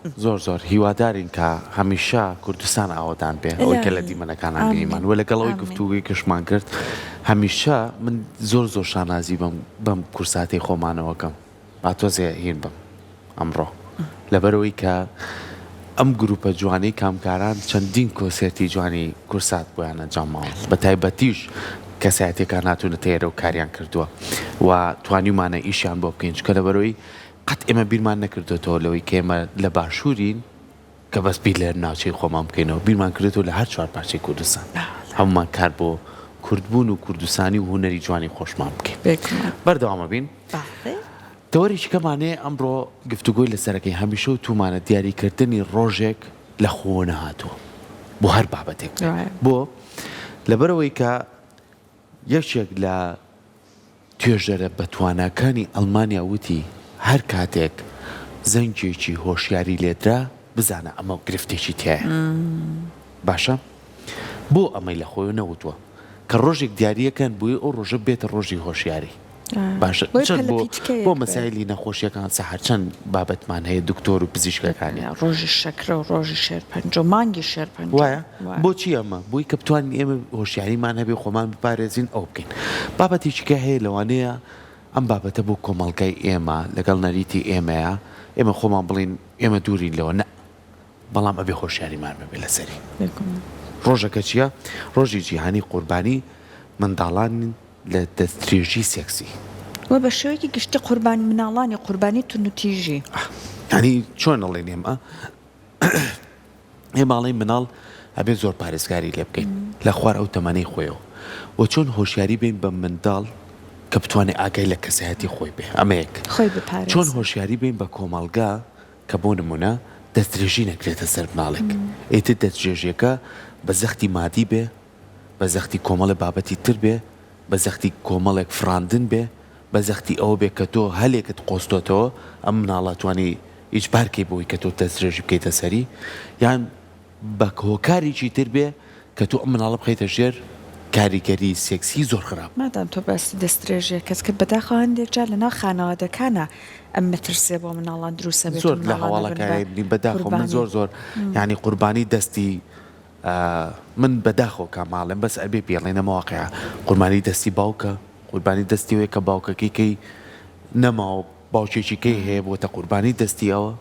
زۆر زۆر هیوادارین کە هەمیشە کوردستان ئاوەدان بێ ئەوەی کە لە ئیلاهی دیمەنەکانا ئامین بینیمان وە لەگەڵ ئەوەی ئامین. گفتوگۆی کەشمان کرد هەمیشە من زۆر زۆر شانازی بەم بەم کورساتەی خۆمانەوە کەم با تۆزێ هین بم ئەمڕۆ لەبەرئەوەی کە ئەم گروپە جوانەی کامکاران چەندین کۆسێرتی جوانی کورسات بۆیان ئەنجام ماوە بە تایبەتیش کەسایەتیەکان هاتوونەتە ئێرە و کاریان کردووە و توانیومانە ئیشیان بۆ بکەین چونکە لەبەرئەوەی قەت ئێمە بیرمان نەکردۆتەوە لەوەی کە ئێمە لە باشوورین کە بەس بیر لە ناوچەی خۆمان بکەینەوە، بیرمان کردۆتەوە لە هەر چوارپارچەی کوردستان هەموومان کار بۆ کوردبوون و کوردستانی و هونەری جوانی خۆشمان بکەین. بەردەوام ئەبین. تەوەرێکی کەمان هەیە ئەمڕۆ گفتوگۆی لەسەر ئەکەین، هەمیشە وتوومانە دیاریکردنی ڕۆژێک لە خۆوە نەهاتووە بۆ هەر بابەتێک بێت. بۆ؟ لەبەرئەوەی کە یەکێک لە توێژەرە بەتواناکانی ئەڵمانیا وتی، هەر کاتێک زەنگێکی هۆشیاری لێدرا، بزانە ئەمە گرفتێکی تیایە. باشە بۆ ئەمەی لە خۆیەوە نەوتووە کە ڕۆژێک دیارییەکەن بۆیە ئەو ڕۆژە بێتە ڕۆژی هۆشیاری. باشە بۆیە چەند بۆ پەلەپیتکەیەک بۆ بێ. مەسایلی نەخۆشیەکان سەحەر چەند بابەتمان هەیە دکتۆر و پزیشکەکانی. ڕۆژی شەکرە و ڕۆژی شێرپەنجە و مانگی شێرپەنجە. وایە؟ وایە. بۆچی ئەمە؟ بۆی کە بتوانین ئێمە هۆشیاریمان هەبێ خۆمان بپارێزین ئەوە بکەین. بابەتێکی کە هەیە لەوانەیە ئەم بابەتە بۆ کۆمەڵگای ئێمە لەگەڵ نەریتی ئێمەیە ئێمە خۆمان بڵێین ئێمە دوورین لەوە نە بەڵام ئەبێ هۆشیاریمان ببێ لەسەری. بێگومان. ڕۆژەکە چیە؟ ڕۆژی جیهانی قوربانی منداڵان لە دەستدرێژی سێکسی. وە بە شێوەیەکی گشتی قوربانی مناڵانی قوربانی توندوتیژی. یانی چۆن ئەڵێن ئێمە ئێمە ئەڵێین مناڵ ئەبێ زۆر پارێزگاری لێ بکەین لە خوار ئەو تەمەنەی خۆیەوە وە چۆن هۆشیاری بین بە منداڵ کە بتوانێ ئاگای لە کەسایەتی خۆی بێ ئەمە یەک خۆی چۆن بپارێزێ. هۆشیاری بین بە کۆمەڵگا کە بۆ نمونە دەستدرێژی نەکرێتە سەر مناڵێک ئیتر دەستدرێژیەکە بە زەختی مادی بێ بە زەختی کۆمەڵێ بابەتی تر بێ، بە زەختی کۆمەڵێک فڕاندن بێ، بە زەختی ئەوە بێ کە تۆ هەلێکت قۆستۆتەوە ئەم مناڵە توانی ئیجبار کەی بۆی کە تۆ دەستدرێژی بکەیتە سەری، یان بە هۆکارێکی تر بێ کە تۆ ئەم مناڵە بخەیتە ژێر کاریگەری سێکسی زۆر خراپ. مادام تۆ باسی دەستدرێژیەکەت کرد، بەداخەوە هەندێک جار لەناو خانەوادەکانا ئەم مەترسیە بۆ مناڵان دروست ئەبێت و زۆر لە مناڵان ئەبن هەواڵەکا بە بینیم بەداخەوە من قوربانی. زۆر زۆر یانی قوربانی دەستی من بەداخەوە کامە ئەڵێم بەس ئەبێ بیڵێین ئەمە واقیعە قوربانی دەستی باوکە قوربانی دەستی ئەوەیە کە باوکەکەی کەی نەماوە باوکێکی کەی هەیە بۆتە قوربانی دەستی ئەوە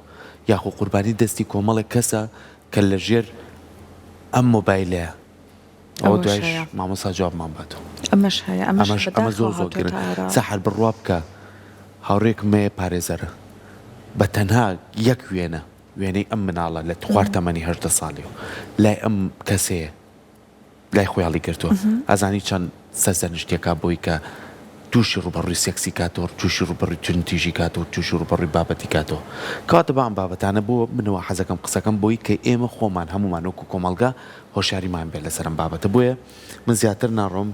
یاخۆ قوربانی دەستی کۆمەڵێک کەسە کە لە ژێر ئەم مۆبایلەیە ئەوە ئەوەش دوایش هەیە. مامۆستا جوابمان باتەوە ئەمەش هەیە ئەمەش ئەمەش ئەمە بەداخەوە زۆر زۆر هاتۆتە گرنگ ئاراوە. سەحەر بڕوا بکە هاوڕێکم هەیە پارێزەرە بە تەنها یەک وێنە وێنەی ئەم مناڵە لە خوار تەمەنی 18 ساڵیەوە لای ئەم کەسەیە لای خۆی هەڵیگرتووە ئەزانی چەند سەرزەنشتیەکا بۆی کە تووشی ڕووبەڕووی سێکسی کاتەوە تووشی ڕووبەڕووی توندوتیژی کاتەوە تووشی ڕووبەڕووی بابەتی کاتەوە کەواتە با ئەم بابەتانە بۆ منەوە حەزەکەم قسەکەم بۆی کە ئێمە خۆمان هەموومان وەکو کۆمەڵگا هۆشیاریمان بێت لەسەر ئەم بابەتە بۆیە من زیاتر ناڕۆم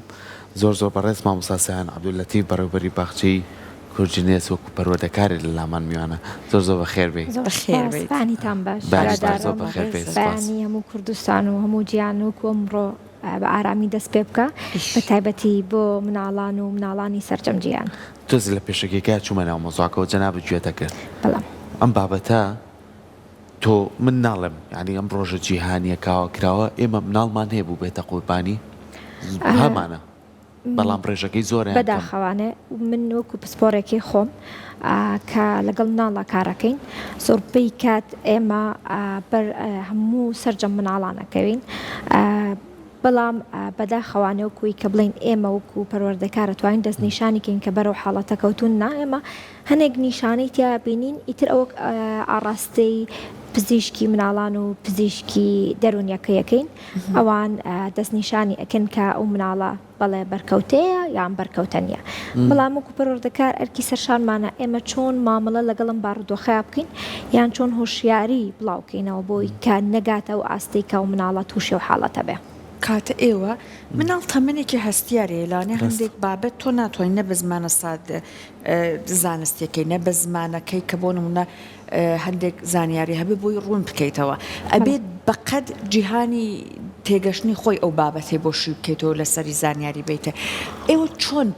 زۆر زۆر بەڕێز مامۆستا سەیان عەبدوللەتیف بەڕێوبەری باخچەی کوردجنێس وەکو پەروەردەکارێ لە لامان میوانە زۆر زۆر بەخێر بێی. زۆر بەخێر سوپاس بێیت. بەیانیتان باش بەیانی باش زۆر هیوادارم بەخێر بێی سوپاس. بەیانی هەموو کوردستان و هەموو جیهان وەکو ئەمڕۆ بە ئارامی دەست پێ بکا بە تایبەتی بۆ مناڵان و مناڵانی سەرجەم جیهان. تۆزێ لە پێشەکیەکەیا چوومە ناو مەوزوعەکەوە جەنابت گوێت ئەکرد بەڵام. ئەم بابەتە تۆ من ناڵێم یانی ئەم ڕۆژە جیهانیە کاوە کراوە ئێمە مناڵمان هەیە بووبێتە قوربانی هەمانە بەڵام ڕێژەکەی زۆرە یان کەم؟ بەداخەوانێ من وەکو پسپۆرێکی خۆم کە لەگەڵ مناڵا کارەکەین زۆربەی کات ئێمە بەر هەموو سەرجەم مناڵان ئەکەوین بەڵام بەداخەوانێ وەکوی کە بڵێین ئێمە وەکو پەروەردەکار ئەتوانین دەستنیشانی کەین کە بەرەو حاڵەتە کەوتون نا ئێمە هەنێک نیشانەی تیا بینین ئیتر ئەوە ئاڕاستەی پزیشکی مناڵان و پزیشکی دەروونیەکەی ئەکەین ئەوان دەستنیشانی ئەکەن کە ئەو مناڵە بەڵێ بەرکەوتەیە یان بەرکەوتە نییە بەڵام وەکو پەروەردەکار ئەرکی سەرشانمانە ئێمە چۆن مامەڵە لەگەڵ ئەم بارودۆخەیا بکەین یان چۆن هۆشیاری بڵاوکەینەوە بۆی کە نەگاتە ئەو ئاستەی کە ئەو مناڵە تووشی ئەو حاڵەتە بێ. کاتە ئێوە مناڵ تەمەنێکی هەستیارەیە لەوانەیە ڕاستە. هەندێک بابەت تۆ ناتوانی نە بە زمانە ساد زانستیەکەی نە بە زمانەکەی کە بۆ نمونە هەندێک زانیاری هەبێ بۆی ڕوون بکەیتەوە ئەبێت بەقەد جیهانی تێگەشتنی خۆی ئەو بابەتەی بۆ شی بکەیتەوە لەسەری زانیاری بیتە ئێوە چۆن؟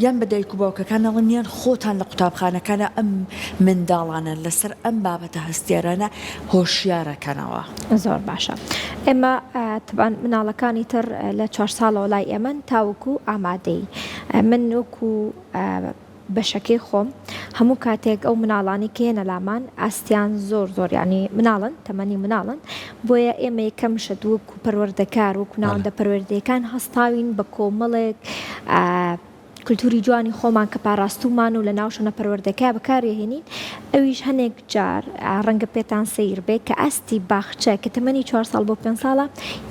یان بە دایک و باوکەکان ئەڵێن یان خۆتان لە قوتابخانەکانا ئەم منداڵانە لەسەر ئەم بابەتە هەستیارانە هۆشیارەکەنەوە؟ زۆر باشە ئێمە تەبعەن مناڵەکانی تر لە چوار ساڵەوە لای ئێمەن تاوەکو ئامادەیی من وەکو بەشەکەی خۆم هەموو کاتێک ئەو مناڵانەی کە یەنە لامان ئاستیان زۆر زۆر یانی مناڵن تەمەنی مناڵن بۆیە ئێمە یەکەم شت وەکو پەروەردەکار وەکو ناوەندە پەروەردەیەکان هەستاوین بە کۆمەڵێک کلتوری جوانی خۆمان کە پاراستومان و لە ناو شوێنە پەروەردەکە بەکارێهێنین ئەویش هەنێک جار ڕەنگە پێتان سەیر بێ کە ئاستی باخچە کە تەمەنی چوار ساڵ بۆ پێنج ساڵە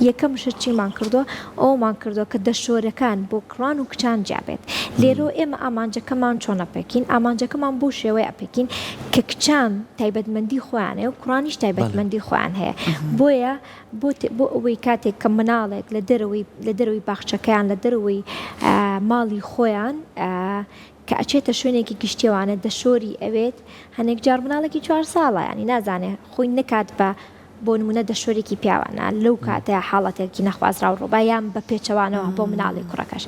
یەکەم شت چیمان کردووە ئەوەمان کردووە کە دەشۆرەکان بۆ کوڕان و کچان جیا بێت لێرەوە ئێمە ئامانجەکەمان چۆن ئەپێکین ئامانجەکەمان بەو شێوەیە ئەپێکین کە کچان تایبەتمەندی خۆیان هەیە و کوڕانیش تایبەتمەندی خۆیان هەیە بۆیە بۆ بۆ ئەوەی کاتێک کە مناڵێک لە دەرەوەی لە دەرەوەی باخچەکەیان لە دەرەوەی ماڵی خۆیان کە ئەچێتە شوێنێکی گشتیەوانە دەشۆری ئەوێت هەنێک جار مناڵێکی چوار ساڵە یانی نازانێ خۆی نەکات بە بۆ نمونە دەشۆرێکی پیاوانە لەو کاتەیا حاڵەتێکی نەخوازراو ڕووبا یان بە پێچەوانەوە بۆ مناڵی کوڕەکەش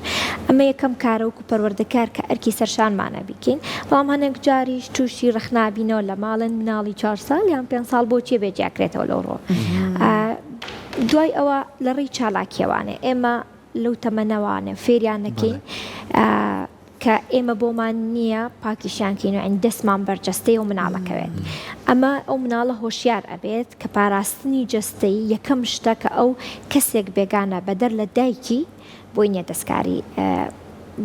ئەمە یەکەم کارە وەکو پەروەردەکار کە ئەرکی سەرشانمانە بیکەین بەڵام هەنێک جاریش تووشی ڕەخنابینەوە لە ماڵن مناڵی چوار ساڵ یان پێنج ساڵ بۆ چیە بێ جیاکرێتەوە لەو ڕۆ دوای ئەوە لە ڕێی چالاکیەوانێ ئێمە لەو تەمەنەوانە فێریان نەکەین کە ئێمە بۆمان نییە پاکیشیان کەین و یانی دەستمان بەر جەستەی ئەو مناڵە کەوێت ئەمە ئەو مناڵە هۆشیار ئەبێت کە پاراستنی جەستەی یەکەم شتە کە ئەو کەسێک بێگانە بەدەر لە دایکی بۆی نییە دەستکاری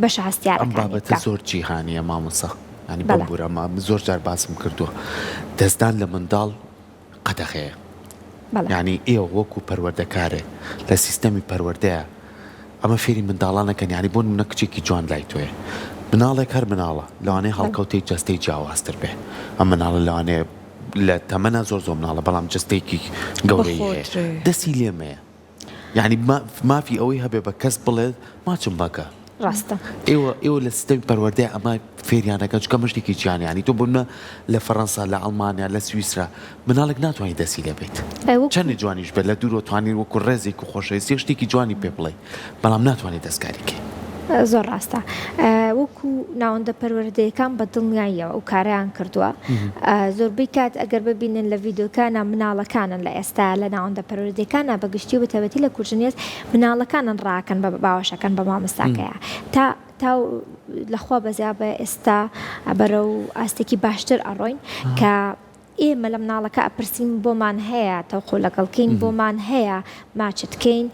بەشە ئەم هەستیارەکانی بابەتە بکا. زۆر جیهانیە مامۆستا یانی بەڵێ. بمبورە زۆر جار باسم کردووە دەستدان لە منداڵ قەدەغەیە بەڵێ. یانی ئێوە وەکو پەروەردەکارێک لە سیستەمی پەروەردەیا ئەمە فێری منداڵان ئەکەن یانی بۆ نمونە کچێکی جوان لای تۆیە مناڵێک هەر مناڵە لەوانەیە هەڵکەوتەی جەستەی جیاوازتر بێ ئەم مناڵە لەوانەیە لە تەمەنا زۆر زۆر مناڵە بەڵام جەستەیەکی گەورەی هەیە بەخۆترێ. دەستی لێ مەیە یانی مافی ئەوەی هەبێ بە کەس بڵێت ماچم مەکە. ڕاستە. ئێوە ئێوە لە سیستەمی پەروەردەیا ئەمە فێریان ئەکەن چونکە ئەمە شتێکی جیهانیە یانی تۆ بۆ نمونە لە فەرەنسا لە ئەڵمانیا لە سویسرا مناڵێک ناتوانی دەستی لێ بەیت چەندێ جوانیش بێت لە دوورەوە توانی وەکو ڕێزێک و خۆشەویستیەک شتێکی جوانی پێ بڵێی بەڵام ناتوانی دەستکاری کەی. زۆر ڕاستە وەکو ناوەندە پەروەردەیەکان بە دڵنیاییەوە ئەو کارەیان کردووە زۆربەی کات ئەگەر ببینن لە ڤیدۆکانە مناڵەکانن لە ئێستا لە ناوەندە پەروەردەکانە بە گشتی و بەتایبەتی لە کوردژنێز مناڵەکانن ڕاکەن بە باوەشەکەن بە مامۆستاکەیە تا تا لەخوا بەزیا بە ئێستا بەرەو ئاستێکی باشتر ئەڕۆین کە ئێمە لە مناڵەکە ئەپرسین بۆمان هەیە تەوقو لەگەڵ کەین بۆمان هەیە ماچت کەین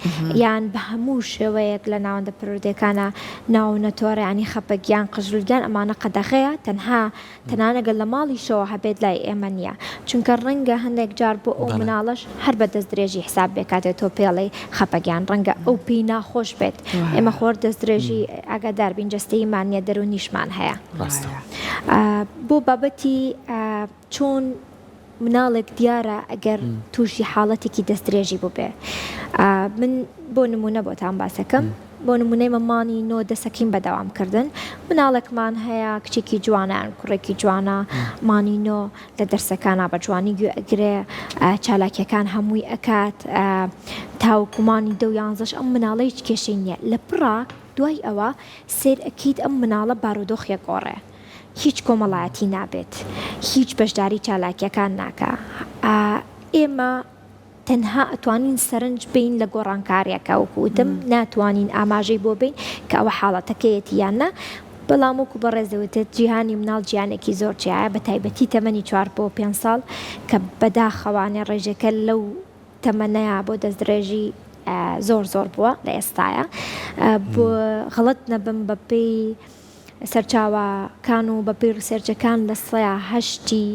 یان بە هەموو شێوەیەک لە ناوەندە پەروەردەیەکانا ناو نەتۆرە یانی خەپەک یان قژلول گیان ئەمانە قەدەغەیە تەنها تەنانەت گەر لە ماڵیشەوە هەبێت لای ئێمە نییە چونکە ڕەنگە هەندێک جار بۆ ئەو مناڵەش هەر بە دەست درێژی حساب بێ کاتێ تۆ پێڵێی خەپەک یان ڕەنگە ئەو پێی ناخۆش بێت ئێمە خۆر دەست درێژی ئاگادار بین جەستەییمان نییە دەروونیشمان هەیە. ڕاستە. بۆ بابەتی چۆن مناڵێک دیارە ئەگەر تووشی حاڵەتێکی دەستدرێژی بووبێ من بۆ نمونە بۆتان باسەکەم بۆ نمونەی مەمانی نۆ دەسەکەین بە دەوام کردن مناڵێکمان هەیە کچێکی جوانە یان کوڕێکی جوانە مانی نۆ لە دەرسەکانا بە جوانی گوێ ئەگرێ چالاکیەکان هەمووی ئەکات تاوەکو مانی دە و یانزەش ئەم مناڵە هیچ کێشەی نییە لە پڕا دوای ئەوە سەیر ئەکەیت ئەم مناڵە بارودۆخی ئەگۆڕێ هیچ کۆمەڵایەتی نابێت هیچ بەشداری چالاکیەکان ناکا ئێمە تەنها ئەتوانین سەرنج بەین لە گۆڕانکاریەکە وەکو وتم ناتوانین ئاماژەی بۆ بەین کە ئەوە حاڵەتەکەیەتی یان نا بەڵام وەکو بەڕێزت وتت جیهانی مناڵ جیهانێکی زۆر جیایە بە تایبەتی تەمەنی چوار بۆ پێنج ساڵ کە بەداخەوانێ ڕێژەکە لەو تەمەنەیا بۆ دەستدرێژی زۆر زۆر بووە لە ئێستایا بۆ غەڵەت نەبم بە پێی سەرچاوەکان و بە پێی ڕیسێرچەکان لە سەیا هەشتی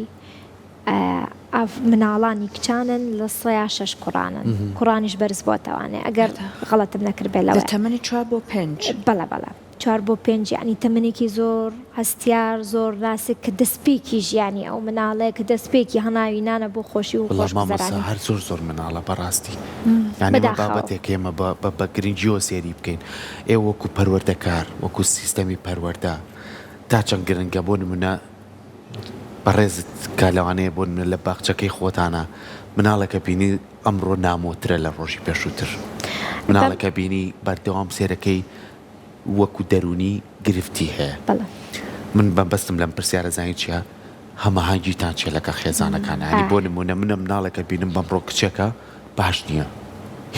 مناڵانی کچانن لە سەیا شەش کوڕانن کوڕانیش بەرز بۆتەوانێ ئەگەر غەڵەتم نەکردبێ لە تەمەنی چوار بۆ پێنج بەڵێ بەڵێ. چوار بۆ پێنج یەعنی تەمەنێکی زۆر هەستیار زۆر ناسک کە دەستپێکی ژیانی ئەو مناڵەیە کە دەستپێکی هەناوی نانە بۆ خۆشی و وەڵا مامۆستا خۆشگوزەرانی. هەر زۆر زۆر مناڵە بەڕاستی یانی ئەمە بەداخەوە. بابەتێکە ئێمە بە بە بە گرنگیەوە سەیری بکەین ئێوە وەکو پەروەردەکار وەکو سیستەمی پەروەردە تا چەند گرنگە بۆ نمونە بەڕێزت کە لەوانەیە بۆ نمونە لە باخچەکەی خۆتانا مناڵێکە بینی ئەمڕۆ نامۆترە لە ڕۆژی پێشووتر مناڵێکە بینی بەردەوام سێرەکەی. وەکو دەروونی گرفتی هەیە. بەڵێ. من مەبەستم لەم پرسیارە زانی چیە؟ هەماهەنگیتان چیە لەگەڵ خێزانەکانا؟ یانی بۆ نموونە منە مناڵێکە بینم بەمڕۆ کچێکە باش نیە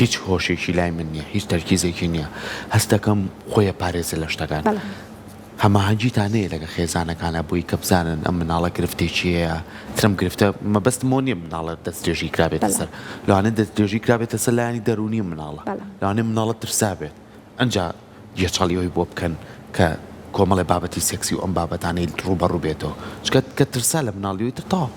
هیچ هۆشێکی لای من نیە هیچ تەرکیزێکی نیە هەستەکەم خۆی ئەپارێزێ لە شتەکان بەڵێ. هەماهەنگیتان هەیە لەگە خێزانەکانا بۆی کە بزانن ئەم مناڵە گرفتێکی هەیە ترم گرفتە مەبەستم ئەوە نیە مناڵە دەستدرێژی کرابێتە بەڵێ. سەر لەوانەیە دەستدرێژی کرابێتە سەر لایەنی دەروونی مناڵە بەڵێ. لەوانەیە مناڵە ترسابێت ئەنجا گێچەڵی ئەوی بۆ بکەن کە کۆمەڵێ بابەتی سێکسی و ئەم بابەتانەی ڕووبەڕوو بێتەوە چونکە کە ترسا لە مناڵیەوەی تر تەواو.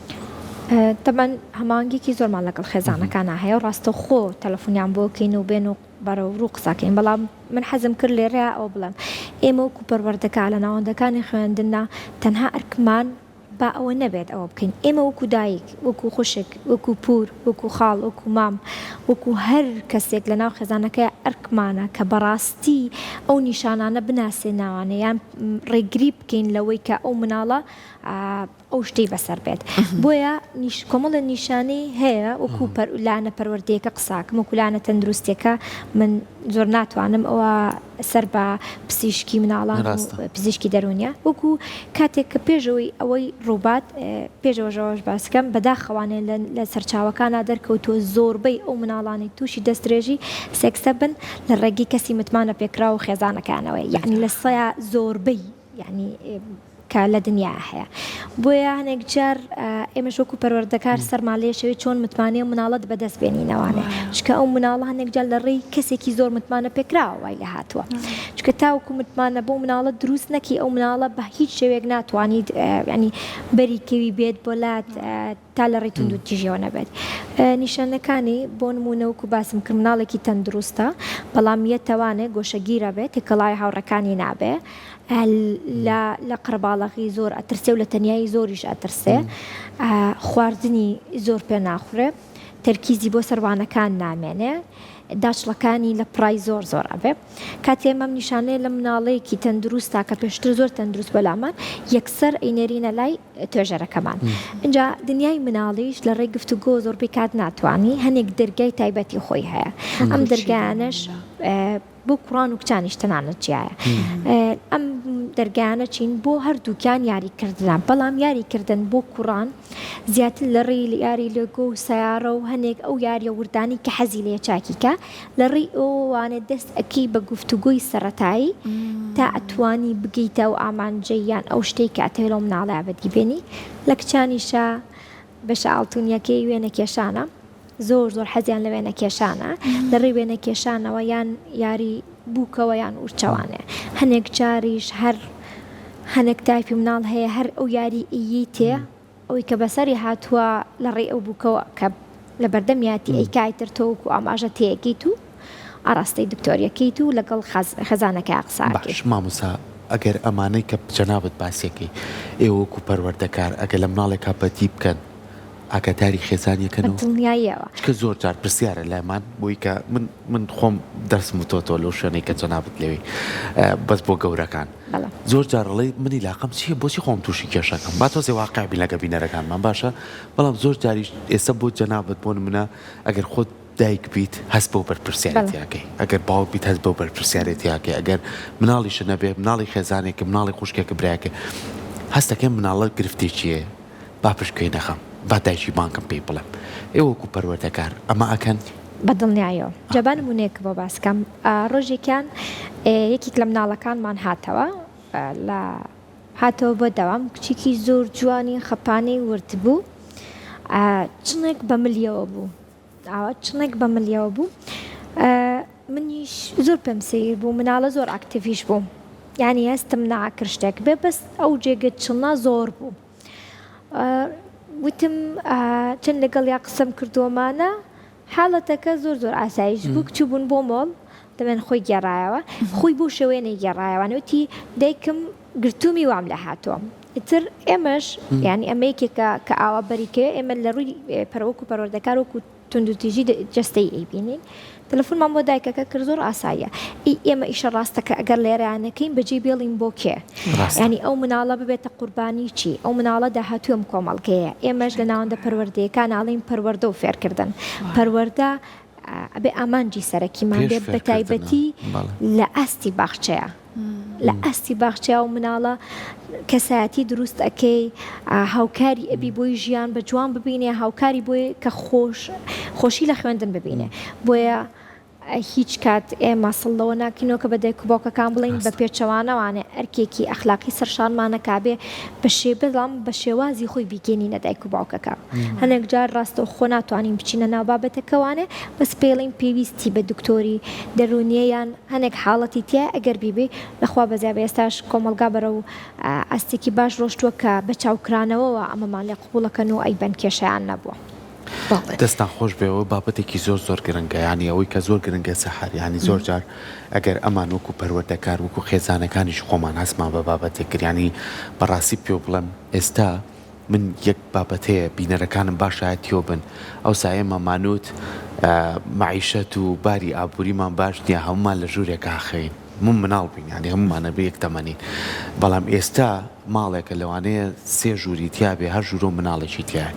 تەبعەن هەماهەنگیەکی زۆرمان لەگەڵ خێزانەکانا هەیە و ڕاستەوخۆ تەلەفونیان بۆ کەین و بێن و بەرەو ڕوو قسەکەین بەڵام من حەزم کرد لێرەیا ئەوە بڵێم ئێمە وەکو پەروەردەکار لە ناوەندەکانی خوێندندا تەنها ئەرکمان با ئەوە نەبێت ئەوە بکەین ئێمە وەکو دایک وەکو خوشک وەکو پور وەکو خاڵ وەکو مام وەکو هەر کەسێک لەناو خێزانەکەیا ئەرکمانە کە بەڕاستی ئەو نیشانانە بناسێناوانێ یان ڕێگری بکەین لەوەی کە ئەو مناڵە ئەو شتەی بەسەر بێت بۆیە کۆمەڵە نیشانەی هەیە وەکو لایەنە پەروەردەیەکە قساکەم وەکو لایەنە تەندروستیەکە من زۆر ناتوانم ئەوە سەر بە پزیشکی مناڵان و پزیشکی دەروونیە وەکو کاتێک کە پێشەوەی ئەوەی ڕووبات پێشەوەژەوەش باسکەم بەداخەوانێ لە سەرچاوەکانە دەرکەوتووە زۆربەی ئەو مناڵانی تووشی دەستدرێژی سێکسە بن لە ڕێگەی کەسی متمانە پێکراو و خێزانەکانەوە یعنی لە سەیا زۆربەی یعنی کە لە دنیا هەیە بۆیە هەنێک جار ئێمەش وەکو پەروەردەکار سەرمان لێ شەوێت چۆن متمانەی ئەو مناڵەت بەدەست بێنینەوانێ چونکە ئەو مناڵە هەنێک جار لە ڕێی کەسێکی زۆر متمانە پێکراوە وای لێ هاتووە چونکە تاوەکو متمانە بەو مناڵە دروست نەکی ئەو مناڵە بە هیچ شێوەیەک ناتوانیت ینی بەری کەوی بێت بۆ لات تا لە ڕێی توندوتیژیەوە نەبێت. نیشانەکانی، بۆ نموونە وەکو باسم کرد مناڵێکی تەندروستە بەڵام یەتەوانێ گۆشەگیرە بێ تێکەڵاوی هاوڕێکانی نابێ لە لە قەرەباڵەغی زۆر ئەترسێ و لە تەنیایی زۆریش ئەترسێ خواردنی زۆر پێ ناخورێ تەرکیزی بۆ سەر وانەکان نامێنێ داچڵەکانی لە پڕای زۆر زۆر ئەبێ کاتێ ئێمە ئەم نیشانەیە لە مناڵێکی تەندروستا کە پێشتر زۆر تەندروست بۆ لامان یەکسەر ئەینێرینە لای توێژەرەکەمان ئینجا دنیای مناڵیش لە ڕێی گفتوگۆ زۆربەی کات ناتوانی هەنێک دەرگای تایبەتی خۆی هەیە ئەم دەرگایانەش بۆ کوڕان و کچانیش تەنانەت جیایە ئەم دەرگایانە چین بۆ هەردووکیان یاریکردنە بەڵام یاریکردن بۆ کوڕان زیاتر لە ڕێی یاری لێگۆ و سەیارە و هەنێک ئەو یاریە وردانی کە حەزی لێ چاکیکە لە ڕێی ئەوانە دەست ئەکەی بە گفتوگۆی سەرەتایی تا ئەتوانی بگەیتە ئەو ئامانجەی یان ئەو شتەی کە ئەتەوێ لەو مناڵەیا بەدی بێنی لە کچانیشا بەشە ئاڵتونیەکەی وێنە کێشانە زۆر زۆر حەزیان لە وێنە کێشانە لە ڕێی وێنە کێشانەوە یان یاری بووکەوە یان ورچەوانێ هەنێک جاریش هەر هەنێک تایپی مناڵ هەیە هەر ئەو یاری ئیی تێ ئەوەی کە بەسەری هاتووە لە ڕێی ئەو بووکەوە کە لە بەردەمیاتی ئەیکا ئیتر تۆ وەکوو ئاماژە تێیەکەیت و ئاراستەی دکتۆریەکەیت و لەگەڵ خێزانەکەیا قسە ئەکەیت. باش مامۆستا ئەگەر ئەمانەی کە جەنابت باسیەکەی ئێوە وەکوو پەروەردەکار ئەگەر لە مناڵێکا بەدی بکەن ئاگاداری خێزانیەکەن و بە دڵنیاییەوە. چونکە زۆر جار پرسیارە لامان بۆی کە من من خۆم دەرسم وتۆتەوە لەو شوێنەی کە جەنابت لەوێی بەس بۆ گەورەکان زۆر جار ئەڵێی من ئیلاقەم چیە بۆچی خۆم توشی کێشەکەم با تۆزێ واقع بین لەگە بینەرەکانمان باشە بەڵام زۆر جاریش ئێستا بۆ جەنابت بۆ نمونە ئەگەر خۆت دایک بیت هەست بەو بەرپرسیارێتیاکەی ئەگەر باوک بیت هەست بەو بەرپرسیارێتیاکەی ئەگەر مناڵیشت نەبێ مناڵی خێزانێکە مناڵی خوشکێکە برایەکە هەستەکەی مناڵە گرفتێکی هەیە با پشتگوێی نەخەم با دایکی بانگم پێی بڵێم ئێوە وەکو پەروەردەکار ئەمە ئەکەن؟ بە دڵنیایەوە. جا با نموونەیەکت بۆ باس کەم. ڕۆژێکیان یەکێک لە مناڵەکانمان هاتەوە لە هاتەوە بۆ دەوام کچێکی زۆر جوانی خەپانەی ورد بوو چنێک بە ملیەوە بوو ئاوا چنێک بە ملیەوە بوو منیش زۆر پێم سەیر بوو مناڵە زۆر ئاکتیڤیش بوو یانی هەستم ناکرد شتێک بێ بەس ئەو جێگە چڵە زۆر بوو وتم چەند لەگەڵیا قسەم کردووەمانە حاڵەتەکە زۆر زۆر ئاسایش بوو کچوو بوون بۆ مۆڵ دەمێن خۆی گێڕایەوە خۆی بۆ شێوەیە نەیگێڕایەوە وتی دایکم گرتوومی وام لە هاتووە ئیتر ئێمەش یانی ئەمە یەکێکە کە ئاوا بەریکەوێ ئێمە لە ڕووی پەرۆک و پەروەردەکار وەکو توندوتیژی جەستەیی ئەیبینین تەلەفۆنمان بۆ دایکەکە کرد زۆر ئاساییە ئی ئێمە ئیشە ڕاستەکە ئەگەر لێرەیا نەکەین بەجێی بێڵین بۆ کێ یانی ئەو مناڵە ببێتە قوربانی چی ئەو مناڵە داهاتووی ئەم کۆمەڵگەیە ئێمەش لە ناوەندە پەروەردەیەکان ئەڵێین پەروەردە و فێرکردن پەروەردە ئەبێ ئامانجی سەرەکیمان بێ بەتایبەتی لە ئاستی باخچەیە. لە ئاستی باخچەیا و مناڵە کەسایەتی دروست ئەکەی هاوکاری ئەبی بۆی ژیان بە جوان ببینێ هاوکاری بۆی کە خۆش خۆشی لە خوێندن ببینێ بۆیە هیچ کات ئێمە سڵ لەوە ناکەینەوە کە بە دایک و باوکەکان بڵێین بە پێچەوانەوانێ ئەرکێکی ئەخلاقی سەرشانمانە کابێ بە شێ بەڵام بە شێوازی خۆی بیگەینینە دایک و باوکەکە هەنێک جار ڕاستەوخۆ ناتوانین بچینە ناو بابەتەکەوانێ بەس پێڵین پێویستی بە دکتۆری دەروونیە یان هەنێک حاڵەتی تیا ئەگەر بیبی لەخوا بەزیابێ ئێستاش کۆمەڵگا بەرەو ئاستێکی باش ڕۆشتووە کە بە چاوکرانەوەوە ئەمەمان لێ قبوڵەکەن و ئەیبەن کێشەیان نەبووە. دەستتان خۆش بێ ئەوە بابەتێکی زۆر زۆر گرنگە یانی ئەوەی کە زۆر گرنگە سەحەر یانی زۆر جار ئەگەر ئەمان وەکو پەروەردەکار وەکو خێزانەکانیش خۆمان هەستمان بە بابەتێک کرد یانی بەڕاستی پێو بڵێم ئێستا من یەک بابەت هەیە بینەرەکانم با شایەتیەوە بن ئەوسا ئێمە مانوت مەعیشەت و باری ئابووریمان باش نییە هەمومان لە ژوورێکا خەوین هەموو مناڵ بووین یانی هەموومان ئەبێ یەک تەمەنین بەڵام ئێستا ماڵێکە لەوانەیە سێ ژووری تیابێ هەر ژوورەو مناڵێکی تیایە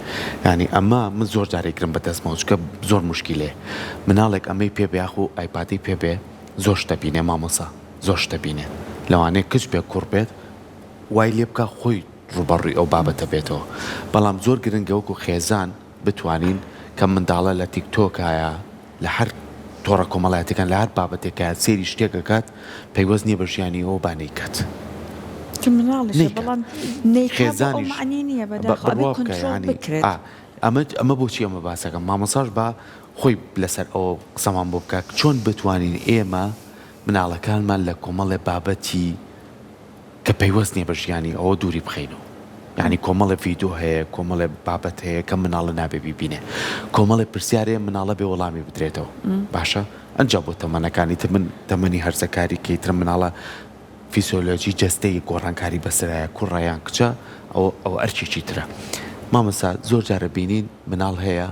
یانی ئەمە من زۆر جار ئەیگرم بە دەستمەوە چونکە زۆر موشکیلەیە مناڵێک ئەمەی پێ بێ یاخو ئایپادەی پێ بێ زۆر شتە بینێ مامۆسا زۆر شتە بینێ لەوانەیە کچ بێ کوڕ بێت وای لێ بکا خۆی ڕووبەڕووی ئەو بابەتە بێتەوە بەڵام زۆر گرنگە وەکو خێزان بتوانین کە منداڵە لە تیک تۆکایە لە هەر تۆڕە کۆمەڵایەتیەکان لە هەر بابەتێکا سەیری شتێک ئەکات پەیوەست نیە بە ژیانی ئەوە با نەیکات کە مناڵیشە نەیکات بەڵام نەیکا بۆ ئەو خێزانیش مەعنی نییە بەداخەوە ئەبێ بڕوا بکە کۆنترۆڵ یانی بکرێت. ئا ئەمە ئەمە بۆچی ئەمە باسەکەم مامۆستاش با خۆی لەسەر ئەوە قسەمان بۆ بکا چۆن بتوانین ئێمە مناڵەکانمان لە کۆمەڵێ بابەتی کە پەیوەست نیە بە ژیانی ئەوە دووری بخەینەوە یانی کۆمەڵێ ڤیدۆ هەیە کۆمەڵێ بابەت هەیە کە مناڵە نابێ بیبینێ کۆمەڵێ پرسیار هەیە مناڵە بێ وەڵامی بدرێتەوە باشە ئەنجا بۆ تەمەنەکانی تر من تەمەنی هەرزەکاری کەی تر مناڵە فیسۆلۆجی جەستەی گۆڕانکاری بەسەرایە کوڕە یان کچە ئەوە ئەوە ئەرکێکی ترە مامۆستا زۆر جارە بینین مناڵ هەیە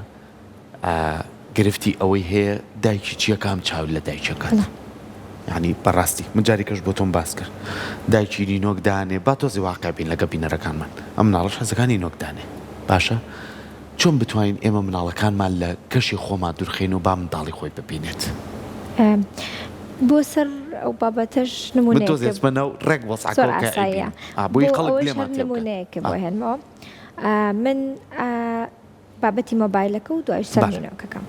گرفتی ئەوەی هەیە دایکی چیە کام چاو لە دایکەکات یعنی بەڕاستی من جارێکەش بۆ تۆم باس کرد دایکی نینۆک دانێ با تۆزی واقع بین لەگە بینەرەکانمان ئەم مناڵەش حەزەکانی نۆک دانێ باشە چۆن بتوانین ئێمە مناڵەکانمان لە کەشی خۆمان دوورخەین و با منداڵی خۆی ببینێت بۆ سەر ئەو بابەتەش من تۆزێ ئەچمە ناو ڕێک وەزعەکەوە کە ئەیبینم بۆی خەڵک لێمان تێبگات نمونەیەکە بۆ هێنمەوە من بابەتی مۆبایلەکە و دوایش سەر نینۆکەکە.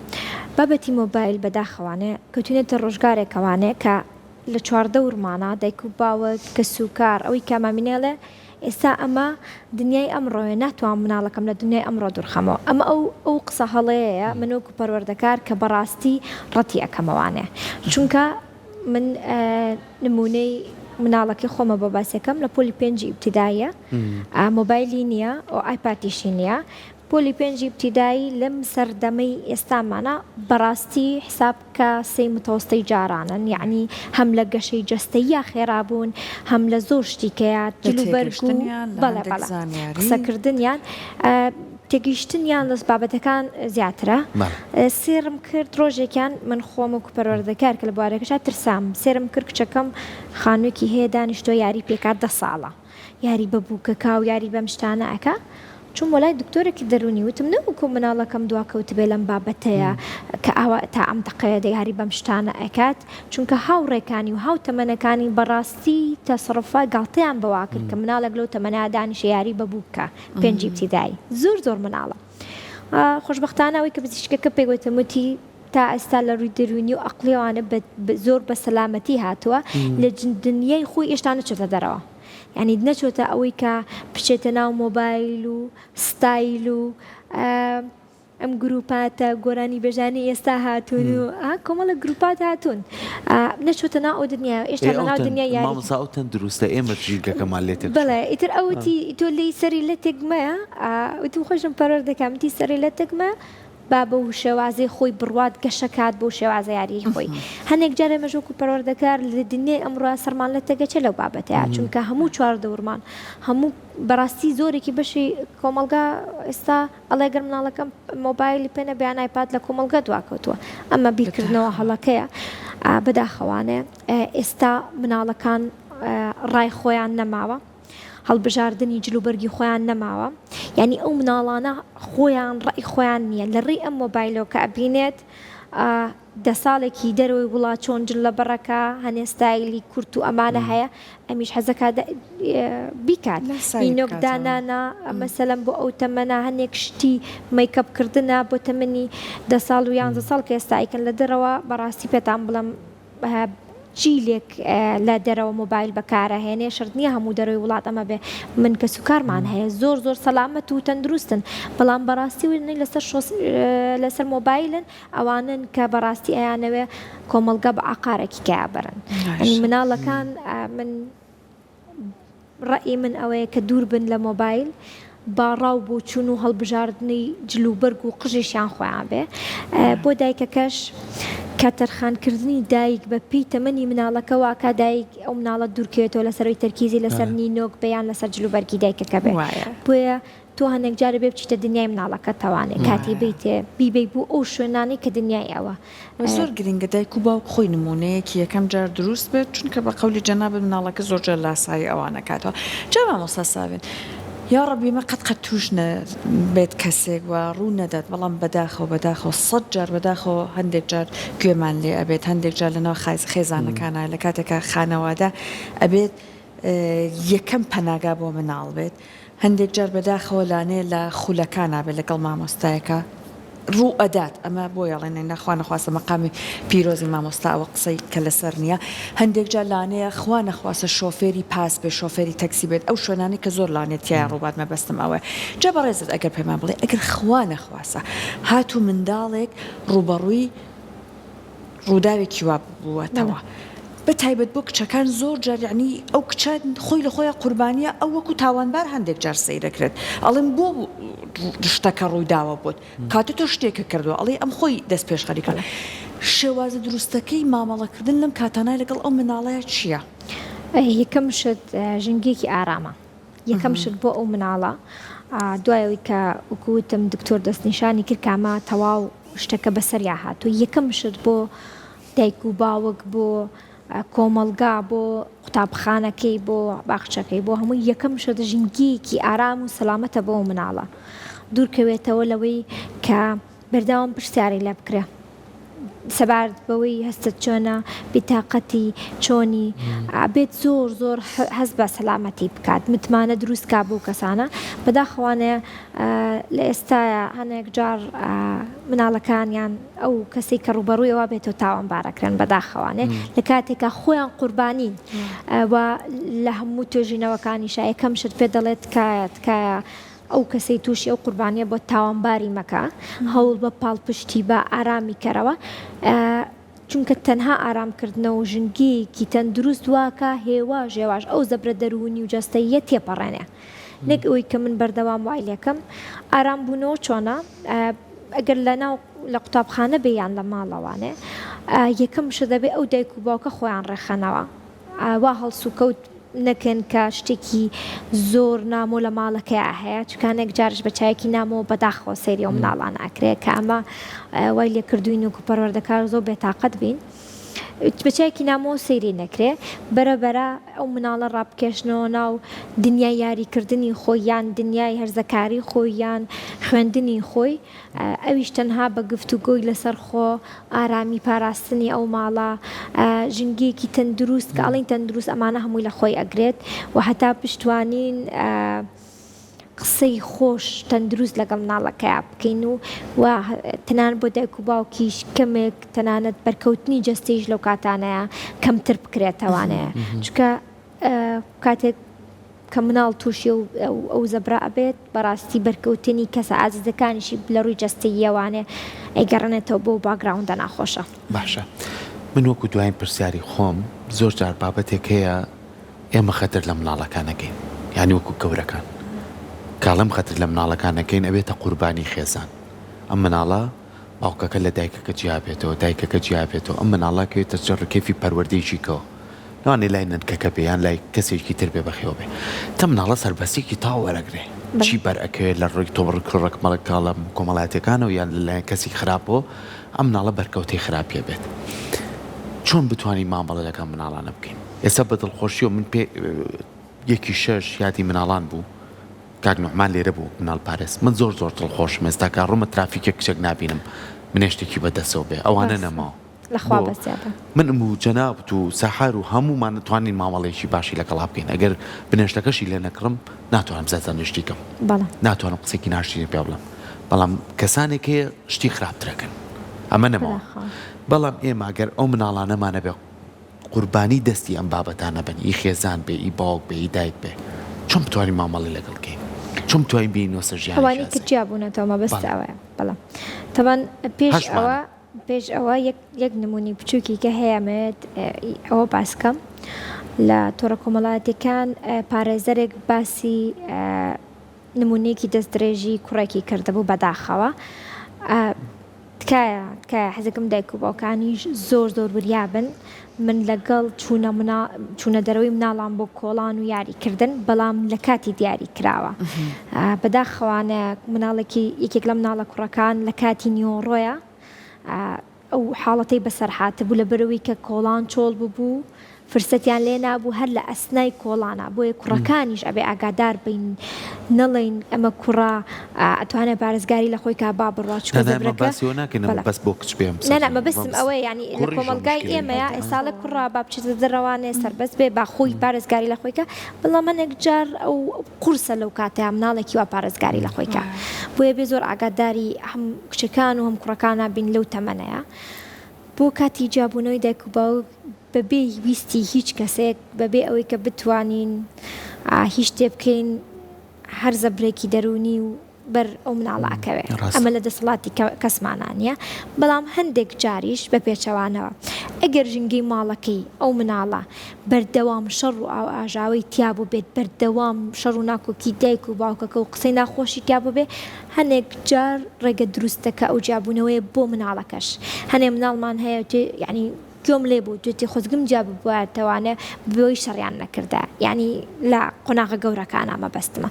بابەتی مۆبایل بەداخەوانێ کەوتوینەتە ڕۆژگارێکەوانێ کە لە چواردەورمانا دایک و باوک کەسوکار ئەوەی کە مامینێ ئەڵێ ئێستا ئەمە دنیای ئەمڕۆیە ناتوانم مناڵەکەم لە دنیای ئەمڕۆ دوورخەمەوە ئەمە ئەو ئەو قسە هەڵەیەیە من وەکو پەروەردەکار کە بەڕاستی ڕەتی ئەکەمەوانێ چونکە من نمونەی مناڵەکەی خۆمە بۆ باسەکەم لە پۆلی پێنجی ئیبتیداییە مۆبایلی نییە و ئایپاتیشی نییە پۆلی پێنجی ئیبتیدایی لەم سەردەمەی ئێستامانا بەڕاستی حساب بکە سێی متەوەستەی جارانن یەعنی هەم لە گەشەی جەستەییا خێرا بوون هەم لە زۆر شتی کەیا لە جل و بەرگ و تێگەشتنیان لە بەڵێ هەندێک بەڵێ زانیاری. قسەکردنیان تێگەیشتنیان لە بابەتەکان زیاترە بەڵێ. سێرم کرد ڕۆژێکیان من خۆم وەکو پەروەردەکار کە لە بوارەکەشا ترسام سێرم کرد کچەکەم خانووێکی هەیە دانیشتووە یاری پێکات دە ساڵە یاری بە بووکەکا و یاری بەم شتانە ئەکا چووم بۆ لای دکتۆرێکی دەروونی وتم نەوەکو مناڵەکەم دواکەوتبێ لەم بابەتەیە کە ئاوا تا ئەم دەقەیە یاری بەم شتانە ئەکات چونکە هاوڕێکانی و هاو تەمەنەکانی بەڕاستی تەسڕفە گاڵتەیان بەوا کرد کە مناڵێک لەو تەمەنە دانیشە یاری بە بووک بکا پێنجی ئیبتیدایی زۆر زۆر مناڵە خۆشبەختانە ئەوەی کە پزیشکەکە پێی وتم وتی تا ئێستا لە ڕووی دەروونی و ئەقڵیەوانە زۆر بە سەلامەتی هاتووە لە دنیای خۆی ئێشتا نەچۆتە دەرەوە یعنی نەچۆتە ئەوەی کە بچێتە ناو مۆبایل و ستایل و ئەم گروپاتە گۆرانی بێژانی ئێستا هاتوون و کۆمەڵە گروپات هاتوون نەچۆتە ناو ئەو دنیا ئێشتا لە ناو دنیای یاری مامۆستا ئەو تەندروستە ئێمە ژینگەکەمان لێ تێک بەڵێ ئیتر ئەوتی تۆ لێی سەری لەتێک مەیە وتم خۆشم پەروەردەکەم وتی سەری لەتێک مە با بەو شێوازەی خۆی بڕوات گەشە کات بەو شێوازە یاریی خۆی هەنێک جار ئێمەش وەکو پەروەردەکار لە دنیای ئەمڕۆ سەرمان لە تەگەچێ لەو بابەتەیە چونکە هەموو چواردەورمان هەموو بەڕاستی زۆرێکی بەشی کۆمەڵگا ئێستا ئەڵێ گەر مناڵەکەم مۆبایلی پێ نەبێ یان ئایپاد لە کۆمەڵگا دواکەوتووە ئەمە بیرکردنەوە هەڵەکەیە بەداخەوانێ ئێستا مناڵەکان ڕای خۆیان نەماوە هەڵبژاردنی جلوبەرگی خۆیان نەماوە یعنی ئەو مناڵانە خۆیان ڕای خۆیان نییە لە ڕێی ئەم مۆبایلەوە کە ئەبینێت. دە ساڵێکی دەرەوەی وڵات چۆن جل لەبەڕەکا هەنێ ستایلی کورت و ئەمانە هەیە ئەمیش حەزەکا بیکات لاسایی نینۆک بکاتەوە. دانانە مەسەلەن بۆ ئەو تەمەنە هەنێک شتی مەیکەپ کردنە بۆ تەمەنی دە ساڵ و یانزە ساڵ کە ئێستا ئەیکەن لە دەرەوە بەڕاستی پێتان بڵێم جیلێک لە دەرەوە مۆبایل بەکارەهێنێ شەرت نییە هەموو دەرەوەی وڵات ئەمە بێ من کەسوکارمان هەیە زۆر زۆر سەلامەت و تەندروستن بەڵام بەڕاستی وێنەی لەسەر شۆس لەسەر مۆبایلن ئەوانەن کە بەڕاستی ئەیانەوێ کۆمەڵگە بە ئاقارێکی کەیا بەرن یانی مناڵەکان من ڕەئی من ئەوەیە کە دوور بن لە مۆبایل با ڕاو بۆچوون و هەڵبژاردنی جل و بەرگ و قژیشیان خۆیان بێ بۆ دایکەکەش کە تەرخان کردنی دایک بە پێی تەمەنی مناڵەکە واکا دایک ئەو مناڵە دوورکەوێتەوە لەسەرەوەی تەرکیزی لەسەر نینۆک بێ یان لەسەر جل و بەرگی دایکەکە بێ بۆیە تۆ هەنێک جار ئەبێ بچیتە دنیای مناڵەکەتەوانێ کاتی بیتێ بیبەی بۆ ئەو شوێنانەی کە دنیای ئەوە. وە زۆر گرنگە دایک و باوک خۆی نمونەیەکی یەکەم جار دروست بێت چونکە بە قەولی جەنابت مناڵەکە زۆر جار لاسایی ئەوان ئەکاتەوە جا مامۆستا ساڤین یاڕەبی ئەمە قەت قەت توش نەبێت کەسێک و ڕوو نەدات بەڵام بەداخەوە بەداخەوە سەد جار بەداخەوە هەندێک جار گوێمان لێ ئەبێت هەندێک جار لەناو خێزانەکانا لە کاتێکا خانەوادە ئەبێت یەکەم پەناگا بۆ مناڵ بێت هەندێک جار بەداخەوە لانەیە لە خولەکانا بێت لەگەڵ مامۆستایەکا ڕوو ئەدات ئەمە بۆیە ئەڵێن نا خوا نەخواستە مەقامی پیرۆزی مامۆستا ئەوە قسەی کە لەسەر نییە هەندێک جار لانەیە خوا نەخواستە شۆفێری پاس بێت شۆفێری تەکسی بێت ئەو شوێنانەی کە زۆر لانەیە تیایا ڕووبات مەبەستم ئەوەیە جا بەڕێزت ئەگەر پێمان بڵێ ئەگەر خوا نەخواستە هاتوو منداڵێک ڕووبەڕووی ڕووداوێکی وا بووەتەوە بە تایبەت بۆ کچەکان زۆر جار یەعنی ئەو کچە خۆی لە خۆیا قوربانیە ئەو وەکو تاوانبار هەندێک جار سەیرەکرێت ئەڵێن بۆ شتەکە ڕوویداوە بۆت کاتێ تۆ شتێکە کردووە ئەڵێ ئەم خۆی دەست پێشخەری کرد شێوازە دروستەکەی مامەڵەکردن لەم کاتانە لەگەڵ ئەو مناڵەیە چییە؟ یەکەم شت ژینگەیەکی ئارامە یەکەم شت بۆ ئەو مناڵە دوای ئەوەی کە وەکو وتم دکتۆر دەستنیشانی کرد کە ئەمە تەواو شتەکە بەسەریا هاتووە یەکەم شت بۆ دایک و باوک بۆ کۆمەڵگا بۆ قوتابخانەکەی بۆ باخچەکەی بۆ هەمووی یەکەم شت ژینگەیەکی ئارام و سەلامەتە بۆ مناڵە دوورکەوێتەوە لەوەی کە بەردەوام پرسیاری لێ بکرێ سەبارەت بەوەی هەستت چۆنە، بیتاقەتی چۆنی، ئەبێت زۆر زۆر هەست بە سەلامەتی بکات، متمانە دروست کا بەو کەسانە، بەداخەوانێ لە ئێستایا هەنێک جار مناڵەکان یان ئەو کەسەی کە ڕووبەڕووی ئەوە بێتەوە تاوانبارەکرێن بەداخەوانێ لە کاتێکا خۆیان قوربانین و لە هەموو توێژینەوەکانیشا یەکەم شت پێ دەڵێت تکایە تکایە ئەو کەسەی تووشی ئەو قوربانیە بۆ تاوانباری مەکە هەوڵبە پاڵپشتی بە ئارامی کەرەوە چونکە تەنها ئارام کردنەوە و ژینگەیەکی تەندروست واکا هێواش هێواش ئەو زەبرە دەروونی و جەستەییە تێپەڕێنێ نەک ئەوەی کە من بەردەوام وای لێکەم ئارام بوونەوە چۆنە ئەگەر لە ناو لە قوتابخانە بێ یان لە ماڵەوانێ یەکەم شت دەبێ ئەو دایک و باوکە خۆیان ڕێکخەنەوە وا هەڵسوکەوت نەکەن کە شتێکی زۆر نامۆ لە ماڵەکەیا هەیە چونکە هەنێک جارش بە چاوێکی نامۆ بەداخەوە سەیری ئەو مناڵانە ئەکرێ کە ئەمە وای لێ کردوین وەکو پەروەردەکار زۆر بێتاقەت بین بە چاوێکی نامۆ سەیری نەکرێ بەرە بەرە ئەو مناڵە ڕابکێشنەوە ناو دنیای یاریکردنی خۆی یان دنیای هەرزەکاری خۆی یان خوێندنی خۆی ئەویش تەنها بە گفتوگۆی لەسەرخۆ، ئارامی پاراستنی ئەو ماڵە، ژینگەیەکی تەندروست، کە ئەڵێین تەندروست ئەمانە هەمووی لە خۆی ئەگرێت و هەتا بشتوانین قسەی خۆش تەندروست لەگەڵ مناڵەکەیا بکەین و و تەنانەت بۆ دایک و باوکیش کەمێک تەنانەت بەرکەوتنی جەستەیش لەو کاتانەیا کەمتر بکرێتەوانەیە چونکە کاتێک کە مناڵ تووشی ئەو زەبرە ئەبێت بەڕاستی بەرکەوتنی کەسە ئازیزەکانیشی لە ڕووی جەستەییەوانێ ئەیگەڕێنێتەوە بۆ باکگراوندە ناخۆشە. باشە من وەکو دواین پرسیاری خۆم زۆر جار بابەتێک هەیە ئێمە خەتر لە مناڵەکان ئەکەین یانی وەکو گەورەکان کاڵێم خەتر لە مناڵەکان ئەکەین ئەبێتە قوربانی خێزان ئەم مناڵە باوکەکە لە دایکەکە جیا بێتەوە دایکەکە جیا بێتەوە ئەم مناڵە کەوێتە چ ڕکێفی پەروەردەیەکی کەوە لەوانەیە لای نەنکەکە بێ یان لای کەسێکی تر بێ بەخێو بێ تە مناڵە سەربەستیەکی تەواو وەرەگرێ چی بەر ئەکەوێ لە ڕووی تۆڕە کۆمەڵایەتیەکانەوە یان لە لایەن کەسی خراپەوە ئەم مناڵە بەرکەوتەی خراپیە بێت چۆن بتوانین مامەڵە لەگەڵ مناڵانە بکەین ئێستا بە دڵخۆشیەوە من پێ یەکی شەش یادی مناڵان بوو کاک نوعمان لێرە بوو مناڵ پارێز من زۆر زۆر دڵخۆشم ئێستا کە ڕوومە ترافیکێک کچێک نابینم. منێشتێکی بە دەسەوە بێ ئەوانە نەماوە. لەخوا بە زیادە. من و جەنابت و سەحەر و هەموومان ئەتوانین مامەڵەیەکی باشی لەگەڵا بکەین ئەگەر بنێشتەکەشی لێ نەکڕم ناتوانم سەرزەنشتی کەم ناتوانم قسەیەکی ناشرینی پێ بڵێم بەڵام کەسانێک هەیە شتی خراپترەکەن ئەمە نەماوە بەڵام ئێمە گەر ئەو مناڵانەمان هەبێ قوربانی دەستی ئەم بابەتانە بن ئی خێزان بێ ئی باوک بێ ئی دایک بێ چۆن بتوانین مامەڵەی لەگەڵ کەین چۆن بتوانین بێینەوە سەر ژیانێکی ئەوانەی کە ئاسایی جیابوونەتەوە مەبەست بەڵێ ئەوەیە بەڵێ تەبەن پێش هەشمانە ئەوە پێش ئەوە یەک یەک نموونەی بچووکی کە هەیە ئەمەوێت ئەوە باس کەم لە تۆڕە کۆمەڵایەتیەکان پارێزەرێک باسی نموونەیەکی دەست درێژی کوڕێکی کردبوو بەداخەوە تکایە تکایە حەزەکەم دایک و باوکانیش زۆر زۆر وریا بن من لەگەڵ چوونە منا چوونە دەرەوەی مناڵان بۆ کۆڵان و یاری کردن بەڵام لە کاتی دیاری کراوە بەداخەوانە مناڵێکی یەکێک لە مناڵە کوڕەکان لە کاتی نیۆڕۆیە ئەو حاڵەتەی بەسەر هاتبوو لەبەرئەوەی کە کۆڵان چۆڵ ببوو فرسەتیان لێ نابوو هەر لە ئەسنای کۆڵانا بۆیە کوڕەکانیش ئەبێ ئاگادار بین نەڵێین ئەمە کوڕە ئەتوانێ پارێزگاری لە خۆی کا با بڕوا چونکە نا نا ئێمە زەبرەکە باسی ئەوە ناکەین بەڵێ بەس بۆ کچ بێ ئەم نا نا قسە مەبەستم ئەوەیە یانی لە کوڕیش ئەو کۆمەڵگای مشکلەی ئێمەیا هەیە. ئێستا ئەڵێ کوڕە با بچێتە دەرەوانێ سەربەست بێ با خۆی پارێزگاری لە خۆی کا بەڵام هەنێک جار ئەو قورسە لەو کاتەیا مناڵێکی وا پارێزگاری لە خۆی کا بۆیە بێ زۆر ئاگاداری هەم کچەکان و هەم کوڕەکانا بین لەو تەمەنەیا بۆ کاتی جیابوونەوەی دایک و باوک بەبێ ویستی هیچ کەسێک بەبێ ئەوەی کە بتوانین هیچ شتێ بکەین هەر زەبرێکی دەروونی و بەر ئەو مناڵە ئەکەوێ ئەمە لە دەسەڵاتی کەسمانا نییە بەڵام هەندێک جاریش بە پێچەوانەوە ئەگەر ژینگەی ماڵەکەی ئەو مناڵە بەردەوام شەڕ و ئاو ئاژاوەی تیا بووبێت بەردەوام شەڕ و ناکۆکی دایک و باوکەکە و قسەی ناخۆشی تیا بووبێ هەنێک جار ڕێگە دروستەکە ئەو جیابوونەوەیە بۆ مناڵەکەش هەنێ مناڵمان هەیە یانی گوێم لێ بوو توتی خۆزگم جیا ببوایەتەوانێ بۆی شەڕیان نەکردایە یانی لە قۆناغە گەورەکانا مەبەستمە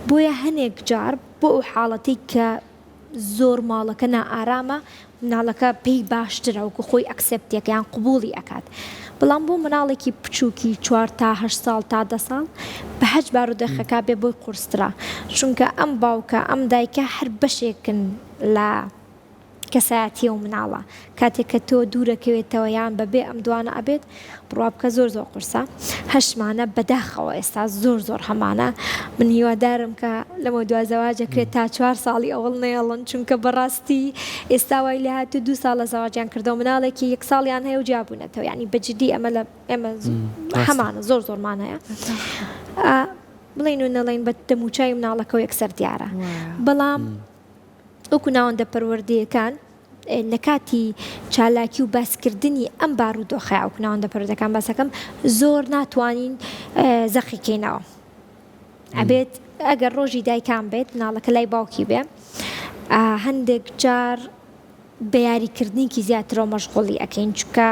بۆیە هەنێک جار بۆ ئەو حاڵەتەی کە زۆر ماڵەکە نائارامە مناڵەکە پێی باشترە وەکو خۆی ئەکسێپتێکە یان قبوڵی ئەکات بەڵام بۆ مناڵێکی بچووکی چوار تا هەشت ساڵ تا دە ساڵ بە هەچ بارودۆخێکا بێ بۆی قورسترە چونکە ئەم باوکە ئەم دایکە هەر بەشێکن لە کەسایەتیە و مناڵە کاتێک کە تۆ دوورەکەوێتەوە یان بەبێ ئەم دوانە ئەبێت بڕوا بکە زۆر زۆر قورسە هەشمانە بەداخەوە ئێستا زۆر زۆر هەمانە من هیوادارم کە لەمە دوا زەواجەکرێت تا چوار ساڵی ئەوڵ نەیەڵن چونکە بەڕاستی ئێستا وای لێ هاتوو دوو ساڵ لە زەواجیان کردەوە مناڵێکی یەک ساڵیان هەیە و جیابوونەتەوە یعنی بەجدی ئەمە لە ئێمە هەمانە زۆر زۆرمان هەیە بڵین و نەڵێن بە دەموچوی مناڵەکەەوە یەکسەر دیارە بەڵام وەکو ناوەندە پەروەردەیەکان لە کاتی چالاکی و باسکردنی ئەم بارودۆخە وەکو ناوەندە پەروەردەکان باسەکەم زۆر ناتوانین زەقی کەینەوە ئەبێت ئەگەر ڕۆژی دایکان بێت مناڵەکە لای باوکی بێ هەندێک جار بە یاریکردنێکی زیاترەوە مەشغوڵی ئەکەین چونکە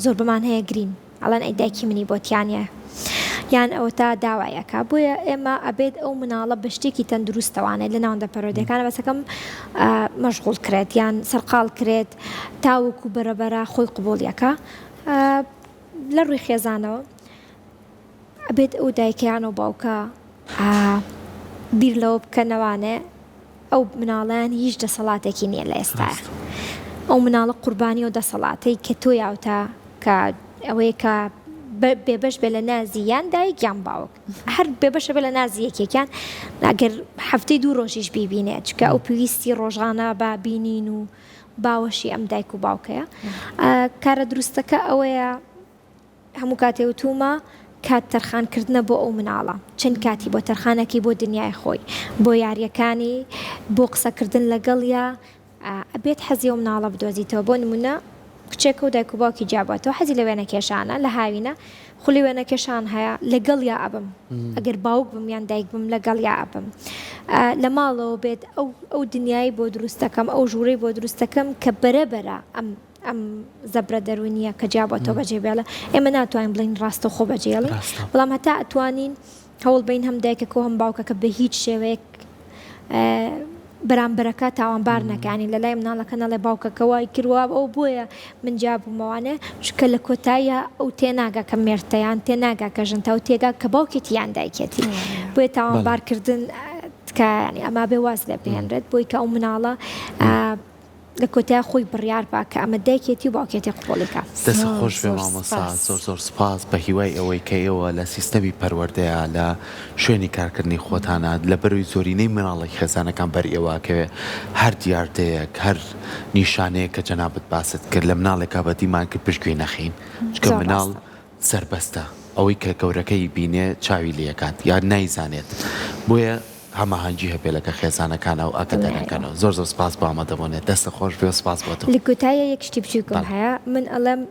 زۆربەمان هەیە گرین ئەڵێن ئەی دایکی منی بۆ تیانە یان ئەوەتا داوای ئەکا بۆیە ئێمە ئەبێت ئەو مناڵە بە شتێکی تەندروستەوانێت لە ناوەندە پەروەردەکانە بەسەکەم مەشغوڵ کرێت یان سەرقاڵ کرێت تاوەکو بەرەبەرە خۆی قبوڵیەکە لە ڕووی خێزانەوە ئەبێت ئەو دایکەیان و باوکە بیر لەوە بکەنەوانێ ئەو مناڵەیان هیچ دەسەڵاتێکی نیە لە ئێستایا ئەو مناڵە قوربانی ئەو دەسەڵاتەی کە تۆ یاوتە کە ئەوەیە کە بێبەش بێ لە نازی یان دایک یان باوک هەر بێبەشە بێ لە نازی یەکێکیان ئەگەر هەفتەی دوو ڕۆژیش بیبینێ چونکە ئەو پێویستی ڕۆژانە بە بینین و باوەشی ئەم دایک و باوکەیە کارە دروستەکە ئەوەیە هەموو کاتێ وتوومە کات تەرخان کردنە بۆ ئەو مناڵە چەند کاتی بۆ تەرخانەکەی بۆ دنیای خۆی بۆ یاریەکانی بۆ قسەکردن لەگەڵیا ئەبێت حەزی ئەو مناڵە بدۆزیتەوە بۆ نمونە کچێکە و دایک و باوکی جیابووەتەوە حەزی لە وێنەکێشانە لە هاوینە خولی وێنەکێشان هەیە لەگەڵیا ئەبم ئەگەر باوک بم یان دایک بم لەگەڵیا ئەبم لە ماڵەوە بێت ئەو ئەو دنیای بۆ دروستەکەم ئەو ژوورەی بۆ دروستەکەم کە بەرەبەرە ئەم ئەم زەبرە دەروونییە کە جیابۆتەوە بەجێ بێڵێ ئێمە ناتوانین بڵێین ڕاستەوخۆ بەجێڵین بەڵام هەتا ئەتوانین هەوڵ بین هەم دایکەکە و هەم باوکەکە بە هیچ شێوەیەک بەرامبەرەکە تاوانبار نەکانی لە لای مناڵەکە نەڵێ باوکەکە وای کردوە ئەو بۆیە من جیابوومەوانێ چونکە لە کۆتاییە ئەو تێناگا کە مێردتە یان تێناگا کە ژنتە و تێگا کە باوکێتی یان دایکێتی بۆیە تاوانبارکردن تکایە یانی ئەما بێ واز لێ بهێنرێت بۆی کە ئەو مناڵە. لە کۆتایی خۆی بڕیار با کە ئەمە دایکێتی و باوکێتی قبوڵی کا. دەستت زۆر خۆش بێ زۆر مامۆستا سپاس. زۆر زۆر سپاس بە هیوای ئەوەی کە ئێوە لە سیستەمی پەروەردەیا لە شوێنی کارکردنی خۆتانا لەبەرەوەی زۆرینەی مناڵی خێزانەکان بەر ئێوە ئەکەوێ هەر دیاردەیەک هەر نیشانەیەک کە جەنابت باست کرد لە مناڵێکا بەدیمان کرد پشتگوێی نەخەین چونکە زۆر مناڵ ڕاستە. سەربەستە ئەوەی کە گەورەکەی بینێ چاوی لێکات یان نایزانێت بۆیە هەماهەنگی هەبێ لەگە خێزانەکانا و ئاگاداریان دڵنیایەوە. کەنەوە زۆر زۆر سپاس بۆ ئامادەبوونت دەستت خۆش بێ و سپاس بۆ تۆ. لە کۆتاییا یەک شتی بچوکم بەڵێ. هەیە من ئەڵێم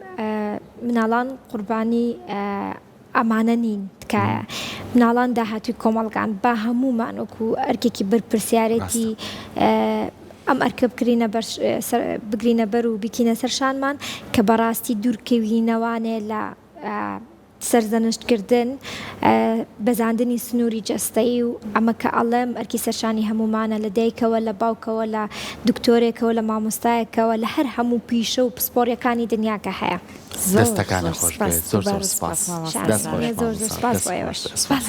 مناڵان قوربانی ئەمانە نین تکایە مناڵان داهاتووی کۆمەڵگان با هەموومان وەکو ئەرکێکی بەرپرسیارێتی ڕاستە. ئەم ئەرکە بکرینە بەر بگرینە بەر و بیکینە سەر شانمان کە بەڕاستی دوورکەوینەوانێ لە سەرزەنشت کردن، بەزاندنی سنووری جەستەیی و ئەمە کە ئەڵێم ئەرکی سەرشانی هەموومانە لە دایکەوە لە باوکەوە لە دکتۆرێکەوە لە مامۆستایەکەوە لە هەر هەموو پیشە و پسپۆڕیەکانی دنیا کە هەیە. زۆر دەستەکانت زۆر خۆش سپاس بێت زۆر زۆر دووبارە سپاس سپاس مامۆستا دەست ساڤێن. خۆش زۆر زۆر مامۆستا سپاس دەست بۆ خۆش ئێوەش. سپاس.